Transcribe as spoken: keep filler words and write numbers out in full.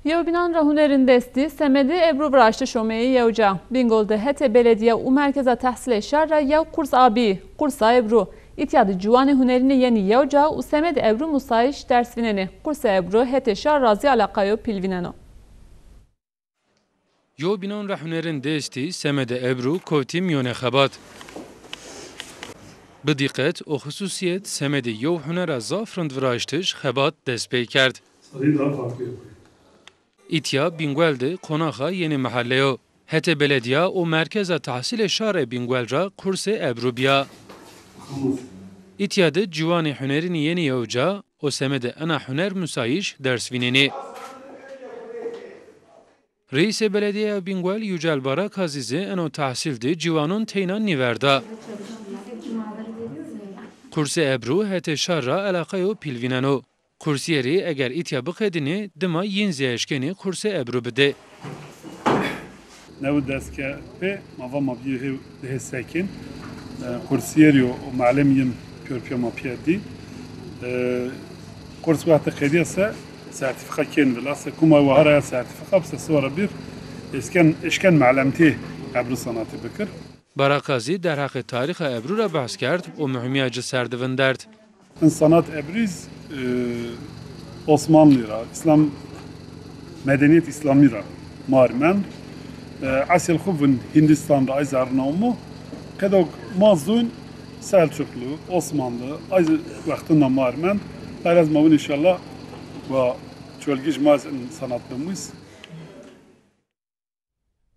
Yewbînan ra hunerên destî semedê ebrû viraştiş omeyî yew ca. Bîngol de hetê beledîye û merkeza tehsîlê şar ra yew kurs a bî, kursa ebrû. Îtya de ciwanê hunerînî yenî yew ca û semedê ebrû musayîş ders vînenê. Kursê ebrû hetê şar ra zî eleqayo pîl vîneno. Yewbînan ra hunerên destî semedê ebrû kewtî mîyonê xebat. Bi dîqet û xisûsîyet semedê yew hunera zaf rind viraştiş xebat dest pey kerd. Îtya Bîngol de qonaxa yenê mehelle yo. Hetê beledîya û merkeza tehsîlê şarê Bîngol ra kursê ebrû bîya. Îtya de ciwanê hunerînî yenî yew ca û semedê ena huner musayîş ders vînenê. Reîsê Beledîyeya Bîngol Yücel Barakazî zî eno tehsîl de ciwanon teyna nîverda. Kursê ebrû hetê şar ra eleqayo pîl vîneno. Kursîyerî eger îtya biqedînê, dima yin zî eşkenê kursê ebrû bidê. Newi dest ke pê, ma va ma bîyê hê, hê sekên. E, kursîyerî û, û melim yin pîyor pîya ma pîya dî. E, kurs wextê qedîya se sertîfîka kên vila, se kuma wahara ya sertîfîka bi se siwara bir êşken, êşken melemtî ebrû sanatî bikir. Barakazî derheqê tarîxa ebrû ra behs kerd û muhîmîya ci ser di vindert. In sanat ebrîz, e, Osmanlî ra, Îslam, medenîyet Îslamî ra mar mend. E, esl xwu vin Hindistan ra, ay zerrina omo. Qedok ma zûn Selçuklu, Osmanlı, ay wextunda mar mend. Ay ra ez ma win înşallah wa çolgîj ma ez in sanat bimûs.